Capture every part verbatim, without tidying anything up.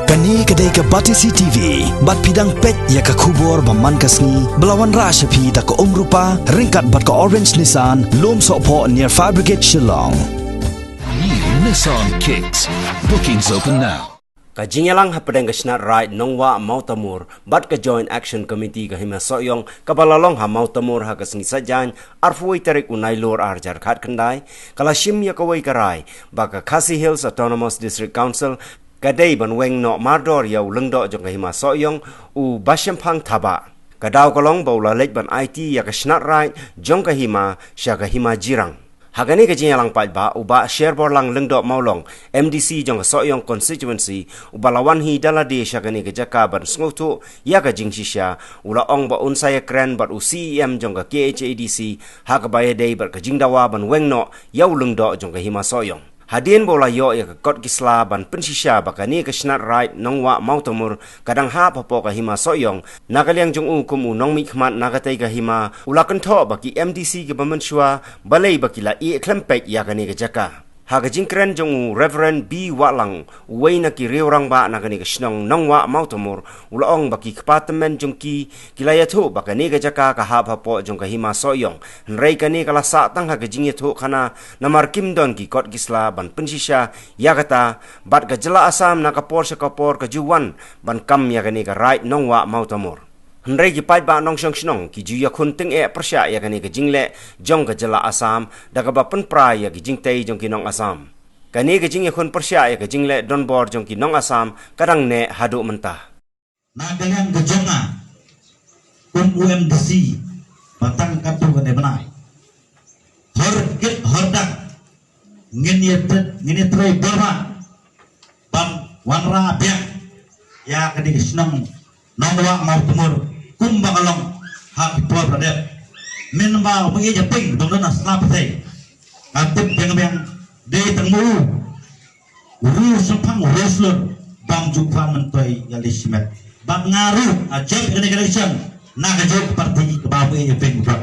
Kane ka dei ka Batesi T V, bad phi dang peit ïa ka khubor ba man ka sngi, ba la wanrah sha phi da ka Umrupa, ryngkat bad ka Orange Nissan, Lumsohphoh near Fire Brigade Shillong. New Nissan Kicks. Bookings open now. Ka jingïalang hapdeng ka Shnat Raid Nongwah Mawtamur bad ka Joint Action Committee ka Hima Sohiong kaba la long ha Mawtamur ha ka sngi Saitjaiñ arphew tarik u Nailur arhajar khatkhyndai, ka la shim ïa kawei ka rai ba ka Khasi Hills Autonomous District Council ka dei ban weng noh mardor ïa u lyngdoh jong ka Hima Sohiong, u Bashemphang Thabah. Ka daw ka long ba u la leit ban aiti ïa ka Shnat Raid jong ka Hima sha ka Hima Jirang. Ha kane ka jingïalang paidbah, u Bah Sherborlang Lyngdoh Mawlong, M D C jong ka Sohiong Constituency, uba la wan hi da lade sha kane ka jaka ban sngewthuh ïa ka jingshisha, u la ong ba un sa ïakren bad u C E M jong ka K H A D C ha kaba ïadei bad ka jingdawa ban weng noh ïa u lyngdoh jong ka Hima Sohiong. Hadien ba u la ïoh ïa ka kot ki sla ban pynshisha ba kane ka Shnat Raid Nongwah Mawtamur ka dang hap hapoh ka Hima Sohiong, na ka liang jong u kum u nongmihkhmat na katei ka hima, u la kynthoh ba ki M D C kiba mynshuwa balei ba ki la ïeh khlem peit ïa kane ka jaka. Ha ka jingkren jong u Reverend B Wahlang, uwei na ki riew rangbah na kane ka shnong Nongwah Mawtamur, u la ong ba ki kpa tymmen jong ki, ki la ïathuh ba kane ka jaka ka hap hapoh jong ka Hima Sohiong. Hynrei kane ka la sah tang ha ka jingïathuhkhana, namar kim don ki kot ki sla ban pynshisha ïa kata, bad ka jylla Assam na ka por sha ka por ka ju wan ban kam ïa kane ka Raid Nongwah Mawtamur. Hynrei ki paidbah nongshong shnong ki ju ïakhun tyngeh pyrshah ïa kane ka jingleh jong ka jylla Assam, da kaba pynpra ïa ki jingtei jong ki nong Assam. Kane ka jingïakhun pyrshah ïa ka jingleh donbor jong ki nong Assam ka dang neh haduh mynta. Na ka liang ka jong nga, kum u M D C ba tang katto katne bnai, hor kit hor dak, ngin ïa tret, ngin ïa trei bor ba ban wanrah biang ïa kane ka shnong Nongwah Mawtamur kumba ka long ha ki por ba dep. Mynba u Bah Ïa Japing u dang don ha sla pyrthei, nga tip biang biang dei tang ma u, u riew shemphang, u riew shlur, bym ju kwah myntoi ïa lade shimet. Bad nga ruh nga jop ïa kane ka election na ka jong ka party kaba u Bah Ïa Japing u don.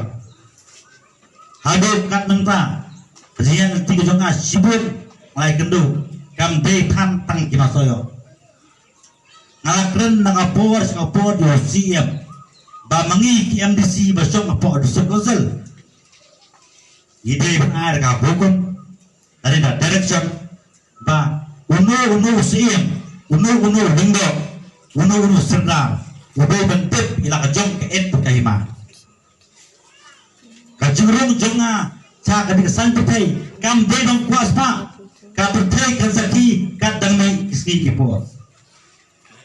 Haduh kat mynta, ka jingïaid lynti ka jong nga shibun, nga la ïakynduh, kam dei than tang ki Hima Sohiong. Nga la kren na ka por sha ka por ïa u C E M ba ma ngi ki M D C ba shong hapoh District Council, ngi dei ban ai da ka hukum, da ka direction, ba uno uno u C E M, uno uno u lyngdoh, uno uno u sordar u dei ban tip ïa la ka jong ka ïit ka hima. Ka jingrung jong nga sha kane ka saiñ pyrthei kam dei ban kwah spah. Ka pyrthei kan sakhi katba dang mih ki sngi ki por.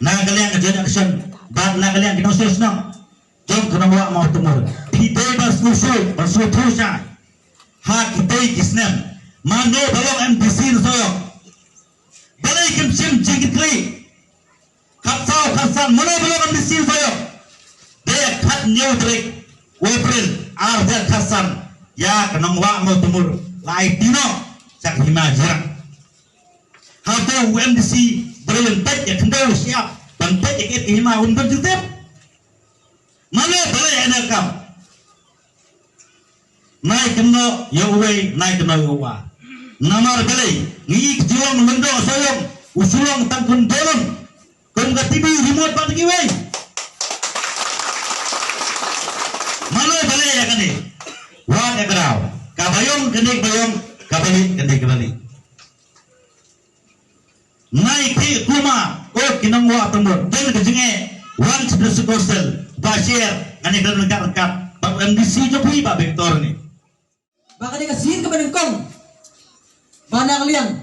Na ka liang ka Joint Action bad na ka liang ki nongshong shnong jong ka Nongwah Mawtamur, phi dei ban sngewsih, ban sngewthuh shai. Ha kitei ki snem, mano ba long M D C na Sohiong? Balei kim shim jingkitkhlieh? Khatsaw khatsan, mano ba long M D C Sohiong? Dei khathynñiew tarik u April arhajar khatsan, ïa ka Nongwah Mawtamur la aiti noh sha ka Hima Jirang. Hato u M D C ba dei ban peit ïa ka khyndew shyiap, ban peit ïa ka ïit ka hima, un don jingtip? Mano balei ïa kane ka kam? Nai kynnoh ïa uwei, nai kynnoh ïa u ar. Namar balei? Ngi i ka jinglong lyngdoh Sohiong, u shu long tang kum dolon, kum ka T V remote bad kiwei. Mano balei ïa kane? Wat ïa ka daw. Kaba ïong kane kaba ïong, kaba lieh kane kaba lieh. Nai ki kuma, o ki nongwah Mawtamur, don ka jingeh, wan sha District Council, ba share, ngan ïa kren ryngkat ryngkat bad u M D C jong phi, Bah Victor ni. Ba ka dei ka sien kaba nyngkong ba na ka liang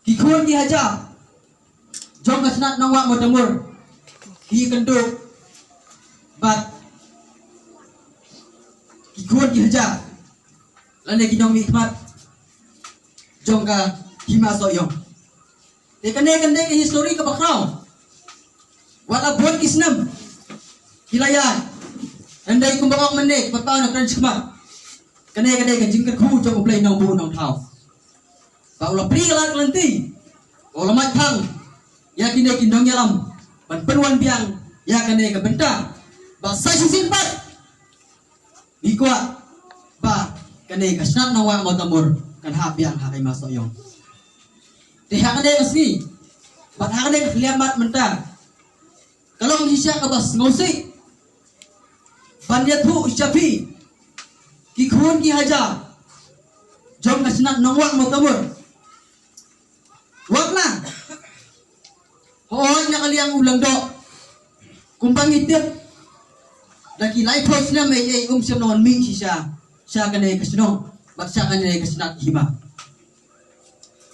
ki khun ki hajar jong ka Shnat Nongwah Mawtamur ki kynduh bad ki khun ki hajar lane ki nongmihkhmat jong ka Hima Sohiong. Te kane, kane ka histori kaba khraw. Wat la bun ki snem ki la ïaid, hynrei kumba ong mynne, kaba paw na kren shikmat, kane ka dei ka jingkyrkhu jong U Blei Nongbuh Nongthaw. Ba u la plie ka lad ka lynti, ba u la mad thang ïa kine ki nongïalam ban pynwan biang ïa kane ka bynta. Ba sa shisien pat ngi kwah ba kane ka Shnat Nongwah Mawtamur kan hap biang ha ka Hima Sohiong. Te ha kane ka sngi Bad ha kane ka khlieh mat mynta ka long shisha kaba sngewsih ban ïathuh sha phi ki khun ki hajar jong ka shnat Nongwah Mawtamur. Wat la hooid na ka liang u Lyngdoh, kumba ngi tip, da ki laiphew snem ei ei um shym la wan mih shisha sha kane ka shnong bad sha kane ka shnat hima.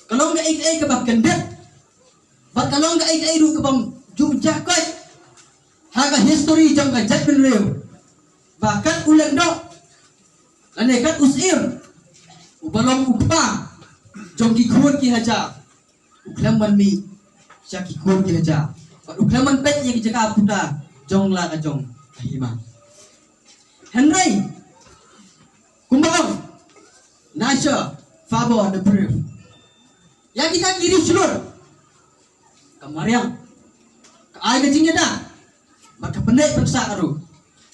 Ka long kaei kaei kaba kyndit bad ka long kaei kaei ruh kaba ju jah koit ha ka history jong ka jaitbynriew ba kat u Lyngdoh lane kat u Syiem uba long u kpa jong ki khun ki hajar u khlem ban mih sha ki khun ki hajar bad u khlem ban peit ïa ki jaka puta jong la ka jong ka hima. Hynrei kumba ong, nature favour the brave. Ïa kita ki ri shlur ka mariang ka ai ka jingïada bad ka pynneh pynsah ruh.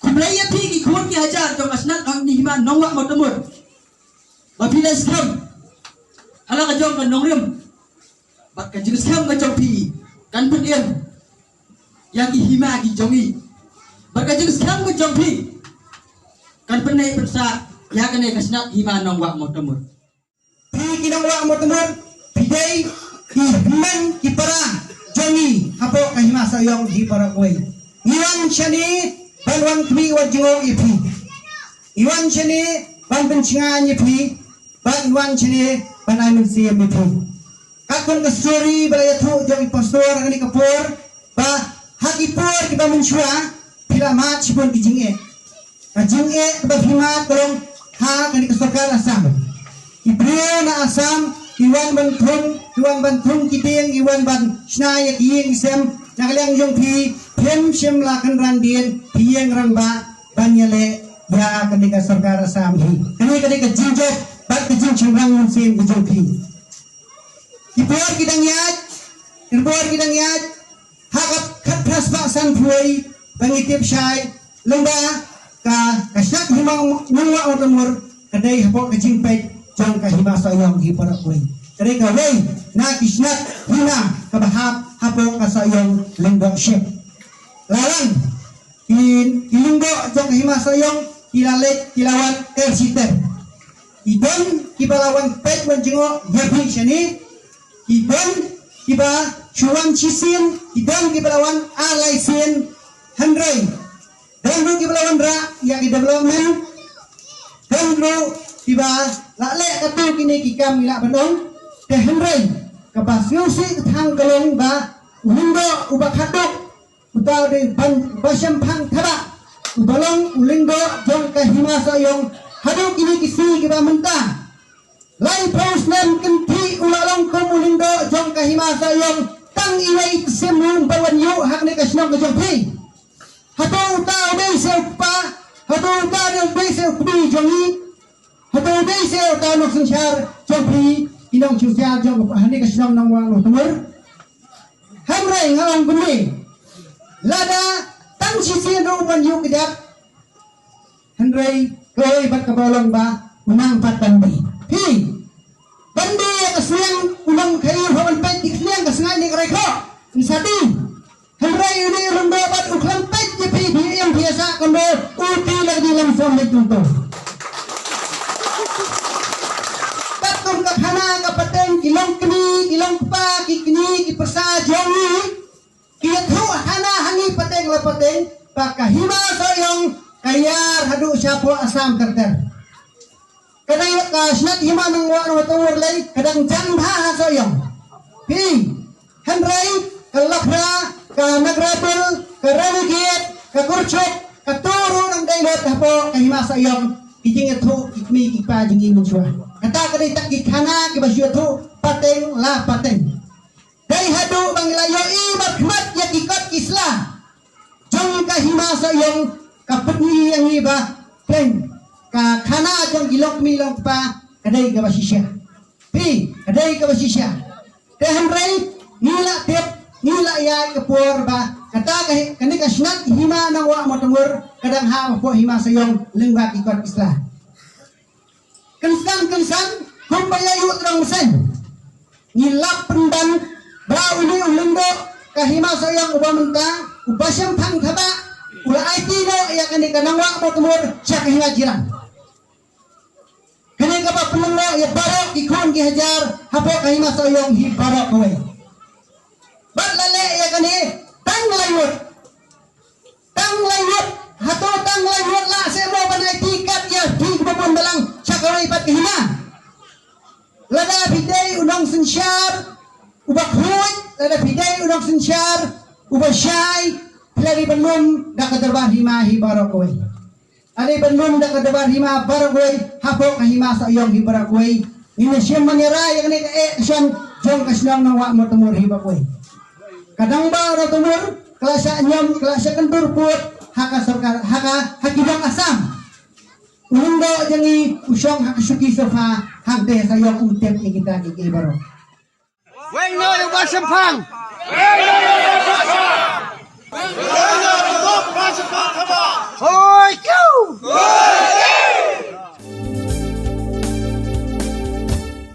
Khublei ïa phi ki khun ki hajar jong ka shnat Nong, hima Nongwah Mawtamur ba phi la skhem ha la ka jong ka nongrim bad ka jingskhem ka jong phi kan pynim ïa ki hima ki jong ngi bad ka jingskhem ka jong phi kan pynneh pynsah ïa kane ka shnat hima Nongwah Mawtamur. Phi ki Nongwah Mawtamur, phi dei ki hynmen ki para jong ngi hapoh ka hima Sohiong hi para kawei. Ngi wan shane ban wan khmih wat jngoh ïa phi. Ngi wan shane ban pynshngaiñ ïa phi, ban wan shane ban ai mynsiem ïa phi. Katkum ka story ba la ïathuh jong i pastor ha kane ka por, ba ha ki por kiba mynshuwa phi la mad shibun ki jingeh. Ka jingeh kaba phi mad ka long ha kane ka sorkar Assam. Ki briew na Assam ki wan ban thung, ki wan ban thung ki dieng, ki wan ban shna ïa ki ïing ki sem. Na ka liang jong phi, phim shym la kynran dien, phi ïeng rangbah ban ïaleh ïa kane ka sorkar Assam hi. Kane ka dei ka jingjop bad ka jingshemphang mynsiem ka jong phi. Ki por ki dang ïaid, ki por ki dang ïaid, ha ka khatphra spah sanphew wei ba ngi tip shai lyngba ka, ka shnat hima Nongwah Mawtamur ka dei hapoh ka jingpeit jong ka hima Sohiong hi para kawei. Ka dei kawei na ki shnat hima kaba hap hapoh ka Sohiong Lyngdohship. La lang ki, ki Lyngdoh jong ka hima Sohiong ki la leit ki la wan ter shi ter. Ki don kiba la wan peit wan jngoh ïa phi shane. Ki don kiba shu wan shisien, ki don kiba la wan ar lai sien. Hynrei don ruh kiba la wanrah ïa ki development. Don ruh kiba la leh katto kine ki kam ngi lah ban ong. Te hynrei kaba sngewsih ka thang ka long ba u Lyngdoh uba khatduh, uta u dei ban ba shemphang thaba, uba long u Lyngdoh jong ka hima Sohiong haduh kine ki sngi kiba mynta. Laiphew snem kynthih u la long kum u Lyngdoh jong ka hima Sohiong, tang iwei i ksiem ruh ym pat wan ïuh ha kane ka shnong ka jong phi. Hato uta u dei se u kpa, hato uta u dei se u kmie jong ngi, hato u dei se uta u nongsynshar jong phi, i nongsynshar jong kane ka shnong Nongwah Mawtamur. Hynrei nga ong kumne, lada tang shisien ruh ym wan ïuh kjat, hynrei kawei bad kaba long ba u nang pat ban die. Phi ban die ïa ka sliang u nongkhaïi, u hap ban peit ïa ka sliang ka sngaid ne ka raikhoh. Ngi sa die. Hynrei une u Lyngdoh pat u khlem peit ïa phi, phi im phi ïasah kumno, u die la ka die lam som leit kumto. Katkum ka khana ka pateng, ki longkmie ki longkpa, ki kñi ki pyrsa jong ngi, ki ïathuh hana ha ngi pateng la pateng ba ka hima Sohiong ka ïar haduh shapoh Assam ter ter. Ka dei ka shnat hima Nongwah Mawtamur lei ka dang jan bha ha Sohiong. Phi, hynrei ka Lakhra, ka Nagrapil, ka Ranigate, ka Kurchuk, kato ruh dang dei lut hapoh ka hima Sohiong. Ki jingïathuh ki kmie ki kpa jong ngi mynshuwa, kata ka dei tang ki khana kiba shu ïathuh pateng la pateng. Dei haduh ba ngi la ïohi markhmat ïa ki kot ki sla jong ka hima Sohiong, ka pyni ïa ngi ba teng ka khana jong ki longkmie longkpa ka dei kaba shisha. Phi, ka dei kaba shisha. Te hynrei ngi la tip, ngi la ïaid ka por ba kata ka hi-, kane ka shnat hima Nongwah Mawtamur ka dang hap hapoh hima Sohiong lyngba ki kot ki sla. Kynsan kynsan kumba ïa ïuh tdong mynsiem, ngi lap pynban ba une u Lyngdoh Ka hima Sohiong uba mynta, uba shemphang thaba, u la aiti noh ïa kane ka nongwah Mawtmur sha ka hima Jirang. Kane kaba pynlong noh ïa baroh ki khun ki hajar hapoh ka hima Sohiong hi baroh kawei. Bad la leh ïa kane tang lai ngut. Tang lai ngut, hato tang lai ngut lah seh mo ban aiti kat ïa phi kiba bun balang sha kawei pat ka hima. Lada phi dei u nongsynshar uba khuid, lada phi dei u nongsynshar uba shai, phi la dei ban lum da ka dorbar hima hi baroh kawei. La dei ban lum da ka dorbar hima baroh kawei, hapoh ka hima Sohiong hi baroh kawei. Ngin ïa shim ban ïa rai ïa kane ka eh ka shon jong ka shnong Nongwah Mawtmur hi baroh kawei. Ka Dongbah Mawtmur ka la shah niam, ka la shah kyntur pud ha ka sorkar, ha ka, ha ki nong Assam. U lyngdoh jong ngi u shong ha ka shuki sofa hangtei ha Sohiong, um tip ïa kita kiei kiei baroh. Weng noh ïa u Bah Shemphang.